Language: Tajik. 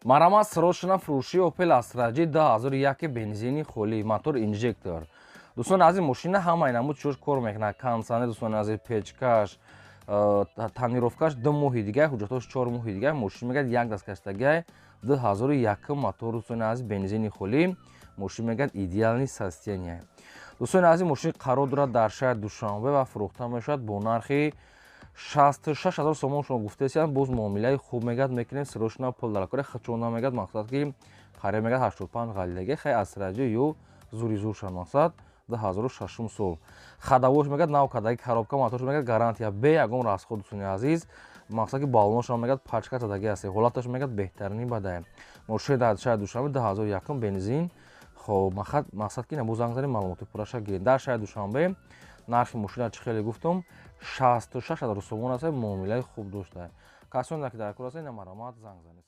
Марҳамат, срочно фурӯши Опел Астра J 2001, бензини холӣ, мотор инжектор. Дӯстони азиз, мошина ҳамаи намуд чиёш кор мекунад: кондитсионер, дӯстони азиз, печкаш, тонировкаш 2 моҳи дигар, ҳуҷҷатош 4 моҳи дигар. Мошин мегӯяд, як даст каштагай, 2001 мотор, дӯстони азиз, бензини холӣ. Мошин мегӯяд, идеальный состояние. Дӯстони азиз, мошин қарор дорад дар шаҳри Душанбе ва фурӯхта мешавад бо нархи 66 000 сомон. Шумо гуфтесиям, боз муомилаи хуб мегӯяд, мекунем. Срочно пул дар кори хачона мегӯяд, мақсад ки қариб мегӯяд, 85 ғалидаги хай Астра J ю зури зурша, мақсад 2006 сол. Ходовош мегӯяд, нав кардаги, коробка, моторш мегӯяд, гарантия, бе ягон расход. Дӯстони азиз, мақсад ки баллонашам мегӯяд, пачка задаги аст, ҳолаташ мегӯяд, беҳтарини бадай. Мошини дар шаҳри Душанбе, 2001, бензин. Хоб, мақсад ки набу занг занем, маълумоти пурраша гирем. Дар шаҳри Душанбе нархи мошина чӣ хеле гуфтум, 66 000 сомон аст, муомилаи хуб дошта. Касоне ки дар кор ҳастанд, марҳамат, занг занед.